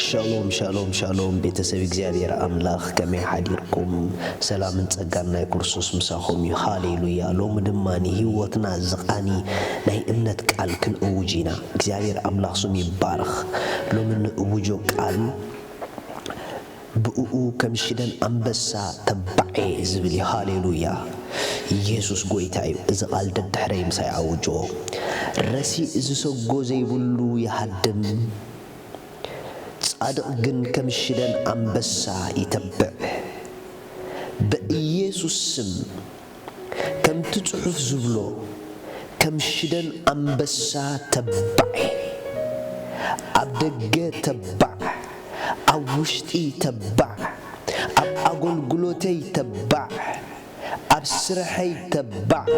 ሻሎም ሻሎም ሻሎም ቤተሰብ እግዚኣብሔር ኣምላኽ ከመይ ሓዲርኩም? ሰላምን ጸጋን ናይ ክርስቶስ ምሳኹም እዩ። ሃሌሉያ። ሎሚ ድማ ንህይወትና ዝቓኒ ናይ እምነት ቃል ክንእውጅ ኢና። እግዚኣብሔር ኣምላኽ ስሙ ይባረኽ። ሎሚ ንእውጆ ቃል ብእኡ ከም ሽደን ኣንበሳ ተባዔ ዝብል እዩ። ሃሌሉያ። ኢየሱስ ጎይታ እዩ። እዚ ቃል ደድሕረይ ምሳይ ኣውጅዎ። ረሲእ ዝሰጎ ዘይብሉ ይሃድም፣ ጻድቕ ግን ከም ሽደን ኣንበሳ ይተብዕ። በኢየሱስ ስም ከምቲ ጽሑፍ ዝብሎ ከም ሽደን ኣንበሳ ተባዕ፣ ኣብ ደገ ተባዕ፣ ኣብ ውሽጢ ተባዕ፣ ኣብ ኣገልግሎተይ ተባዕ፣ ኣብ ስርሐይ ተባዕ፣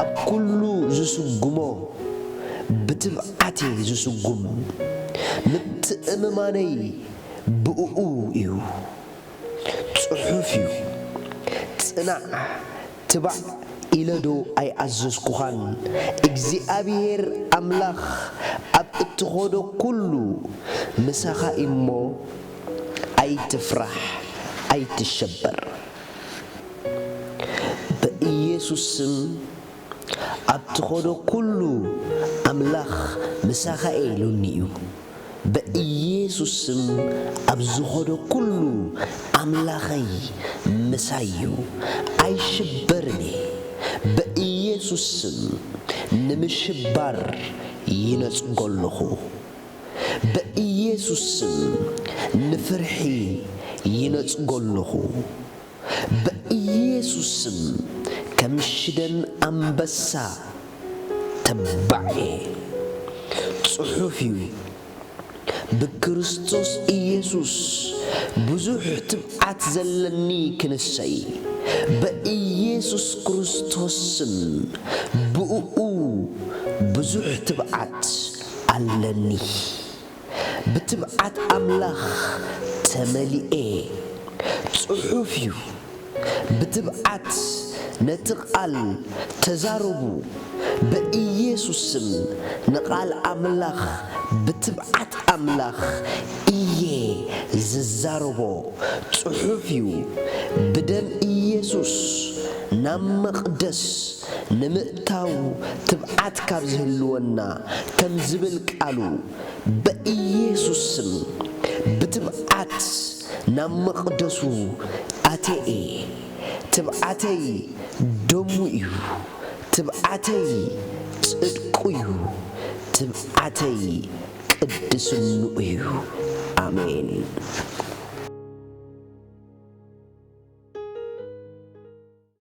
ኣብ ኩሉ ዝስጉሞ ብትብዓት እየ ዝስጉም። ምትእምማነይ ብእኡ እዩ። ጽሑፍ እዩ። ጽናዕ ትባዕ ኢለ ዶ ኣይኣዘዝኩኻን? እግዚኣብሔር ኣምላኽ ኣብ እትኸዶ ኩሉ ምሳኻ እሞ ኣይትፍራሕ፣ ኣይትሸበር። በኢየሱስ ስም ኣብ ትኸዶ ኩሉ ኣምላኽ ምሳኻ እየ ኢሉኒ እዩ። በኢየሱስ ስም ኣብ ዝኸዶ ኩሉ ኣምላኸይ ምሳይ እዩ፣ ኣይሽበርን እየ። በኢየሱስ ስም ንምሽባር ይነጽጎ ኣለኹ። በኢየሱስ ስም ንፍርሒ ይነጽጎ ኣለኹ። በኢየሱስ ስም ከም ሽደን ኣንበሳ ተባዕ እየ። ጽሑፍ እዩ፣ ብክርስቶስ ኢየሱስ ብዙሕ ትብዓት ዘለኒ ክንሰይ። በኢየሱስ ክርስቶስ ስም ብእኡ ብዙሕ ትብዓት ኣለኒ። ብትብዓት ኣምላኽ ተመሊኤ። ጽሑፍ እዩ። ብትብዓት ነቲ ቓል ተዛረቡ። በኢየሱስ ስም ንቓል ኣምላኽ ብትብዓት ኣምላኽ እየ ዝዛረቦ። ጽሑፍ እዩ። ብደም ኢየሱስ ናብ መቕደስ ንምእታው ትብዓት ካብ ዝህልወና፣ ከም ዝብል ቃሉ፣ በኢየሱስ ስም ብትብዓት ናብ መቕደሱ ኣትየ እየ። ትብዓተይ ደሙ እዩ። ትብዓተይ ጽድቁ እዩ። ትብዓተይ ቅድስንኡ እዩ። ኣሜን።